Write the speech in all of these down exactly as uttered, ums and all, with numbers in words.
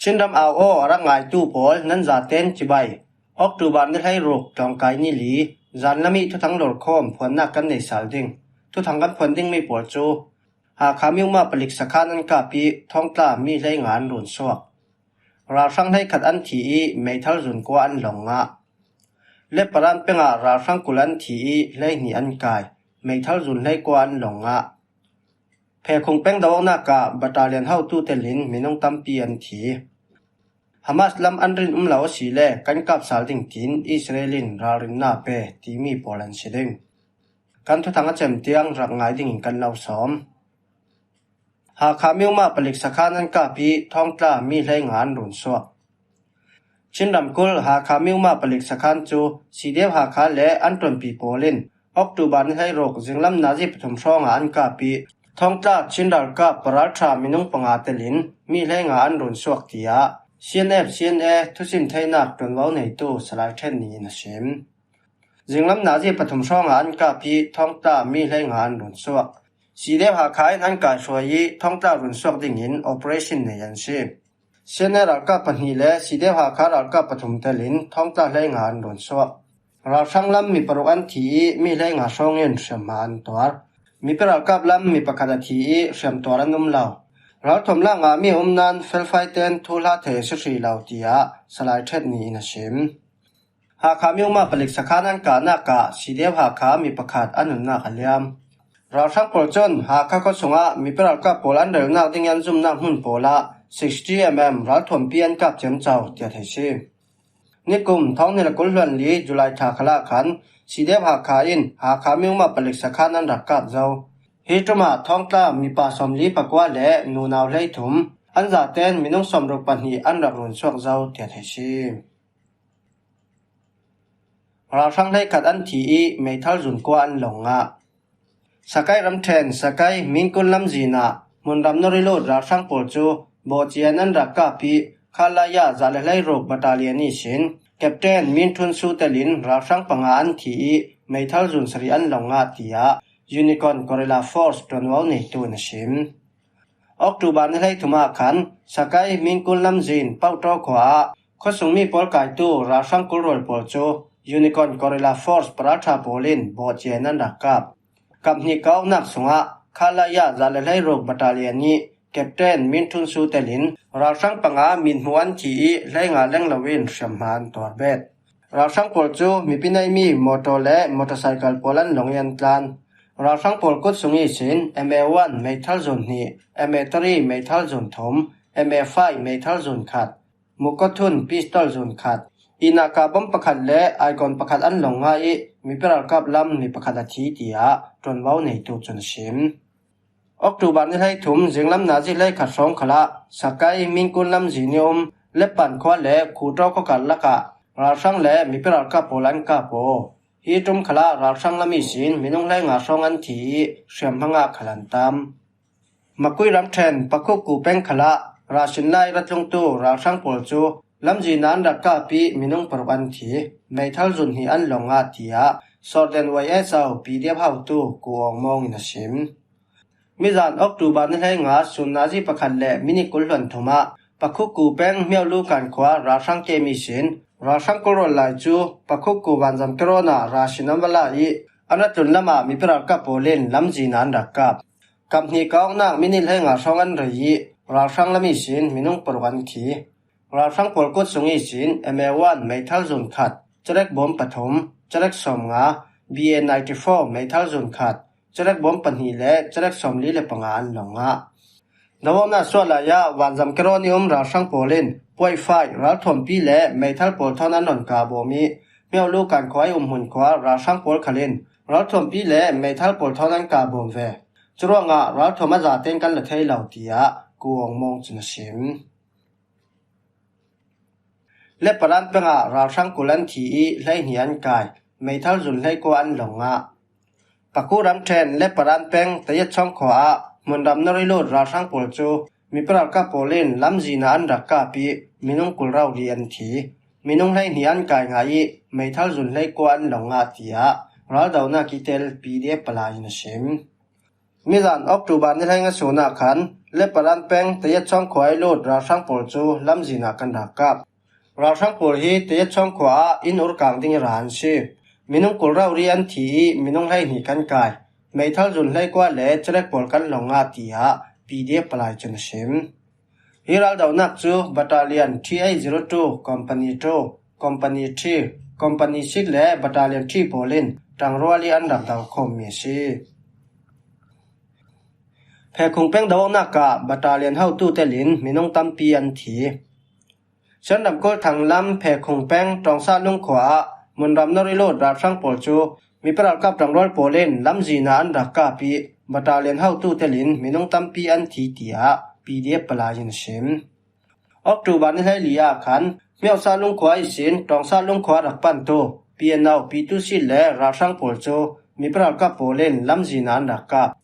Chinram au aw a rak ngaitu pawl nan zaten cibai. October ni hleiruk tlawngkai ni li, zan lamih thuthang lorkhawm phuannak kan nei sal ding. Thuthang kan phuan dingmi pawl cu Hakha Miuma palik sakhan an kap ih Thawngtla mi hleinga an run suak. Ralhrang hleikhat an thi ih meithal zun kua an long ngah. Leparan pengah ralhrang kul an thi ih hleihnih an kai, meithal zun hleikua an long ngah. Phekhung peng do awknak ah battalion hotu telin minung tampi an thi. Hamas lam an rin um lo asile kan kap sal ding tiin Israel in ralrinna pe timi pawl an si ding. Kan thuthang a cem tiang rak ngai dingin kan lo sawm. Hakha Miuma palik sakhan an kap ih Thawngtla mi hleinga an run suak. Chin ramkulh Hakha Miuma palik sakhan cu C D F Hakha le an ṭuanpi pawl in October ni hleiruk zinglam nazi pathum hrawngah an kap ih Thawngtla Chin ralkap paralṭha minung panga telin mi hleinga an run suak, tiah C N F C N A thusim theinak ṭuanvo neitu Salai Ṭhen nih in a sim. Zinglam nazi pathum hrawngah an kap ih Thawngtla mi hleinga an run suak. C D F Hakha in an kaihruai ih Thawngtla run suak dingin operation nei an si. C N A ralkap pahnih le C D F Hakha ralkap pathum telin Thawngtla hleinga an run suak. Ralhrang lam mi paruk an thi ih mi hleinga hrawngin hriamhma an tuar. Mipi ralkap lam mi pakhat a thi ih hriamtuar an um lo. Ralthuam lak ngahmi a um nain felfai ten thuhla thei a si hrih lo, tiah Salai Ṭhen nih in a sim. Hakha Miuma palik sakhan an kahnak ah C D F Hakha mi pakhat a nunnak a liam. Ralhrang pawl cun Hakha khuasung ah mipi ralkap pawl an relnak ding an zumnak hmun pawl ah sixty M M ralthuampi an kap ciamco, tiah thei si. Nikum thawng hnih le kul hluan li July thla khalah khan C D F Hakha in Hakha Miuma palik sakhan an rak kap zo. Hi ṭum ah Thawngtla mipa sawmli pakua le nunau hleithum, an zaten minung sawmruk pahnih an rak run suak zo, tiah thei si. Ralhrang hleikhat an thi ih meithal zun kua an long ngah. Sakai ramṭhen Sakai Minkun lamzin ah hmunram nori lut ralhrang pawl cu bawhcian an rak kap ih Khalaya zah le hleiruk battalion ihsin Captain Min Htun Su telin ralhrang panga an thi ih meithal zun sarih an long ngah, tiah Unicorn Guerrilla Force ṭuanvo neitu in a sim. October ni hleithum ah khan Sakai Minkun lamzin Pauṭaw khua ah khuasungmi pawl kaitu ralhrang kulrual pawl cu Unicorn Guerrilla Force paralṭha pawl in bawhcian an rak kap. Kap hnih kawknak sungah Khalaya zah le hleiruk battalion ih Captain Min Htun Su telin ralhrang panga mithmuh an thi ih hleinga leng loin hriamhma an tuar bet. Ralhrang pawl cu mipi neihmi motor le motorcycle pawl an long ih an tlan. Ralhrang pawl kut sung ihsin M A one meithal zun hnih, M A three meithal zun thum, M A five meithal zun khat, Mukothun pistol zun khat, inaka bom pakhat le aikawn pakhat an long ngah ih mipi ralkap lam mi pakhat a thi, tiah ṭuanvo neitu cun a sim. October ni hleithum zinglam nazi hleikhat hrawng khalah Sakai Minkun lamzin ih um Lepan khua le Khuṭaw khua karlak ah ralhrang le mipi ralkap pawl an kap aw. Hi ṭum khalah ralhrang lam ihsin minung hleinga hrawng an thi ih hriamhma ngah khal an tam. Makui ramṭhen Pakhukku peng khalah rasin lai ratlungtu ralhrang pawl cu lamzin ah an rak kap ih minung paruk an thi, meithal zun hnih an long ngah, tiah Sorden Y S O P D F hotu Ku Aung Mawng in a sim. Mizan October ni hleinga sun nazi pakhat le minit kul hluan thum ah Pakhukku peng Miaulu kan khua ralhrang kem ihsin ralhrang kulrual lai cu Pakhukku vanzam kerawn ah rasin an va la ih an ra tlun lamah mipi ralkap pawl in lamzin ah an rak kap. Kap hnih kawknak minit hleinga hrawng an rei ih ralhrang lam ihsin minung paruk an thi. Ralhrang pawl kut sung ihsin M A one meithal zun khat, cerek bawm pathum, cerek sawmnga, B A ninety four meithal zun khat, cerek bawm pahnih le cerek sawmli le panga an long ngah. Dawawknak suah lai ah vanzam kerawn ih um ralhrang pawl in puaifai ralthuampi le meithal pawl thawn an rawn kah bawm ih Miaulu kan khua ih umhmun khua ralhrang pawl khal in ralthuampi le meithal pawl thawn an kah bawm ve. Curuangah ralthuam a zaten kan la thei lo, tiah Ku Aung Mawng cun a sim. Leparan pengah ralhrang kul an thi ih hleihnih an kai, meithal zun hleikua an long ngah. Paku ramṭhen Leparan peng Tayet Chawng khua ah hmunram nori lut ralhrang pawl cu mipi ralkap pawl in lamzin ah an rak kap ih minung kul rori an thi. Minung hleihnih an kai ngah ih meithal zun hleikua an long ngah, tiah raldonak ih tel P D F palai in a sim. Mizan October ni hleinga sun ah khan Leparan peng Tayat Chawng khua i lut ralhrang pawl cu lamzin ah kan rak kap. Ralhrang pawl hi Tayat Chawng khua ah inn ur kang ding i ra an si. Minung kul rori an thi i minung hleihnih kan kai. Meithal zun hleikua le cerek pawl kan lawng ah, tiah P D F palai cun a sim. Hi raldohnak cu Battalion three eight zero two, Company two, Company three, Company six le Battalion three pawl in ṭangrual i an rak do khawmmi a si. Phekhung peng do-awknak ah Battalion hotu telin minung tampi an thi. Shan ramkulh thanglam Phekhung peng Ṭawngsa Lung khua ah Munram nor i lut ralhrang pawl cu mipa ralkap ṭangrual pawl in lamzin ah an rak kap i Battalion hotu telin minung tampi an thi, tiah P D F palai in a sim. October ni hleili ah khan Myosa Lung khua ihsin Ṭawngsa Lung khua rak pantu P N O P two C le ralhrang pawl cu mipa ralkap pawl in lamzin ah an rak kap.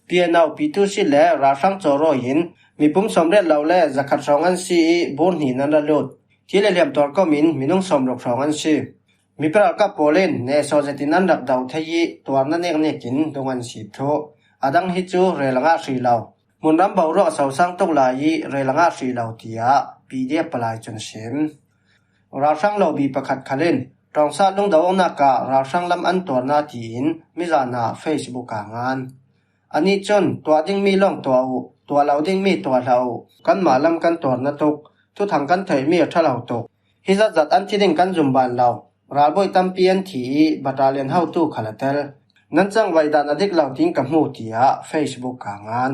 P N O P two C le ralhrang cawrawi in mipum sawmriat lo le zakhat hrawng an si i bur hnih in an ra lut. Thi le hliam tuar kom in minung sawmruk hrawng an si. Mipa ralkap pawl in nehsawh zetin an rak do thei i tuarna neknek in dung an si thluh. A dang hi cu rel a ngah hrih lo. Hmunram boruak a sosang tuk lai i rel a ngah hrih lo, tiah P D F palai cun a sim. Ralhrang lobi pakhat khal in Ṭawngsa Lung do-awknak ah ralhrang lam an tuarna tiin mizan ah Facebook ah ngan. Anih cun tuah dingmi lawng tuah uh, tuah lo dingmi tuah hlah uh, kanmah lam kan tuar na tuk, thuthang kan theihmi a ṭha lo tuk. Hi zatzat an thi ding kan zum ban lo. Ralbawi tampi an thi i Battalion hotu khal a tel. Nan cangvaih dan a dik lo tiin ka hmu, tiah Facebook ah ngan.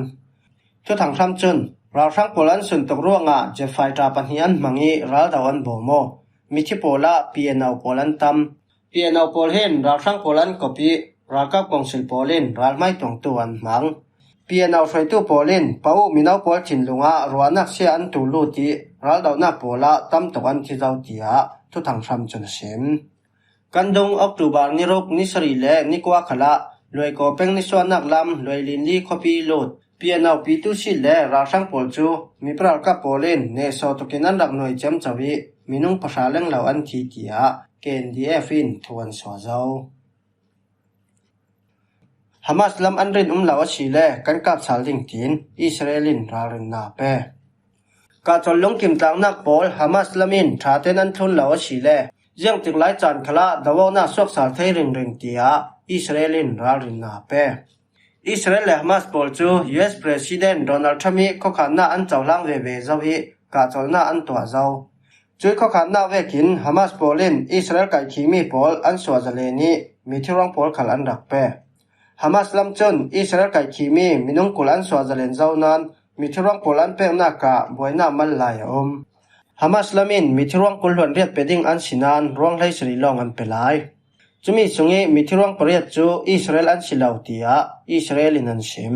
Thuthang hram cun ralhrang pawl an suntuk ruangah jet fighter pahnih an hmang i raldo an bawm aw. Mithi pawl ah P N O pawl an tam. P N O pawl hin ralhrang pawl an kop i ralkap kongsil pawl in ralhmai tuangtu an hmang. P N O hruaitu pawl in Pa U mino pawl thinlung ah ruahnak sia an tul lut i raldohnak pawl ah tam tuk an thi zo, tiah thuthang hram cun a sim. Kan dung October ni ruk, ni sarih le ni kua khal ah Luaikaw peng nisuahnak lam Luailin li khuapi lut P N O P two C le ralhrang pawl cu mipa ralkap pawl in nehsawh tukin an rak nuai ciamco i minung pahra lenglo an thi, tiah K N D F in thu an suah zo. Hamas lam an rin um lo a si le kan kap sal ding tiin Israel in ralrinnak a pe. Kahcawl lungkim tlangnak pawl Hamas lam in ṭha tein an thlun lo a si le ziangtik lai caan khalah do-awknak suak sal thei ringring, tiah Israel in ralrinnak a pe. Israel le Hamas pawl cu U S President Donald Trump i khuakhannak an cohlang veve zo i kahcawlnak an tuah zo. Cui khuakhannak vekin Hamas pawl in Israel kaihkhihmi pawl an suah zalen i mithiruang pawl khal an rak pe. Hamas lam cun Israel kaihkhihmi minung kul an suah zalen zo nain mithiruang pawl an peknak ah buainak mal lai a um. Hamas lam in mithiruang kul hluan riat pe ding an si nain ruang hleisarih lawng an pe lai. Cumi sung i mithiruang pariat cu Israel an si lo, tiah Israel in an sim.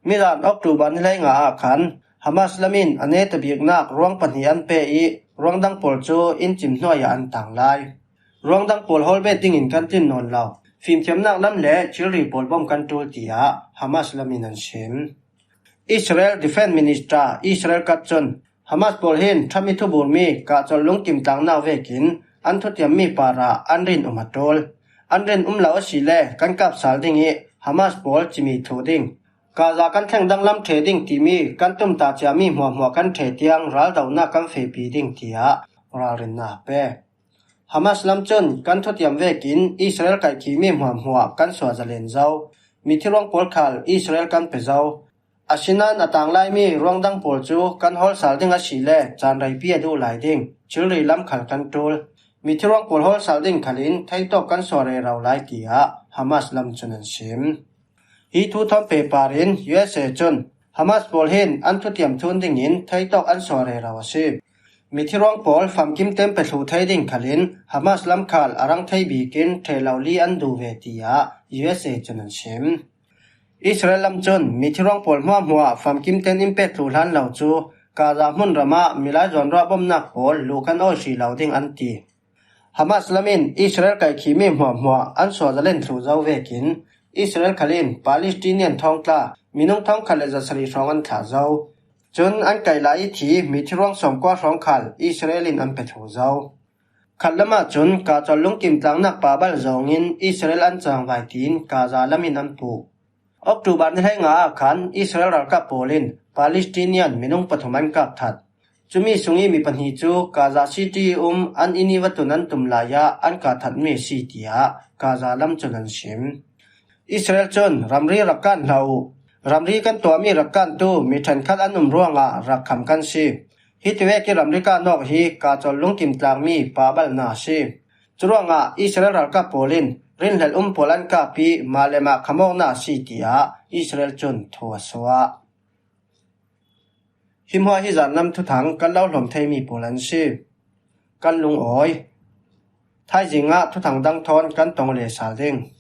Mizan October ni hleinga ah khan Hamas lam in a neta biknak ruang pahnih an pe i ruang dang pawl cu inn cim hnuai ah an tang lai. Ruang dang pawl hawl bet dingin kan tlin nawn lo. Fimthiamnak lam le thilri pawl bawm kan ṭul, tiah Hamas lam in an sim. Israel Defense Minister Israel Katz cun Hamas pawl hin Trump i thuburmi kahcawl lungkim tlangnak vekin an thutiammi parah an rin um a ṭul. An rin um lo a si le kan kap sal ding i Hamas pawl cimi thluh ding, Gaza kan thleng danglam ṭhe ding timi kan tumtah ciami hmuahhmuah kan ṭhe tiang raldohnak kan fehpi ding, tiah ralrinnak a pe. Hamas lam cun kan thutiam vekin Israel kaihkhihmi hmuahhmuah kan suah zalen zo. Mithiruang pawl khal Israel kan pe zo. Asinain a tang laimi ruang dang pawl cu kan hawl sal ding a si le caan reipi a duh lai ding, thilri lam khal kan ṭul. Mithiruang pawl hawl sal ding khal in theitawk kan suah rero lai, tiah Hamas lam cun an sim. Hi thu thawn pehpar in U S A cun Hamas pawl hin an thutiam thlun dingin theitawk an suah rero a si. Mithiruang pawl famkim tein pe thluh thei ding khal in Hamas lam khal a rang thei bikin ṭheh lo li an duh ve, tiah U S A cun an sim. Israel lam cun mithiruang pawl hmuahhmuah famkim tein in pek thluh hlan lo cu Gaza hmunram ah milai zawnruah bawmhnak pawl luh kan awi hrih lo ding an ti. Hamas lam in Israel kaihkhihmi hmuahhmuah an suah zalen thluh zo vekin Israel khal in Palestinian thawngtla minung thawngkhat le zasarih hrawng an thlah zo. Cun an kaih lai i thi mithiruang sawmkua hrawng khal Israel in an pe thluh zo. Khat lam ahcun kahcawl lungkim tlangnak pa bal zawngin Israel an cangvai tiin Gaza lam in an puh. October ni hleinga ah khan Israel ralkap pawl in Palestinian minung pathum an kap that. Cumi sung i mi pahnih cu Gaza City i um an inn i va tun an tum lai ah an kap thatmi a si, tiah Gaza lam cun an sim. Israel cun ramri rak kan hlah uh. Ramri kan tuahmi rak kantu mi ṭhenkhat an um ruangah rak kham kan si. Hiti vek i ramri kan awk hi kaa cawl lungkim tlakmi pahbalnak a si. Curuangah Israel ralkap pawl in rinhlelh um pawl an kap i mah le mah kham awknak a si, tiah Israel cun thu a suah. Hi hmuah hi zanlam thuthang kan lo hlawm theimi pawl an si. Kan lungawi. Thaizing ah thuthang dang thawn kan tong le sal ding.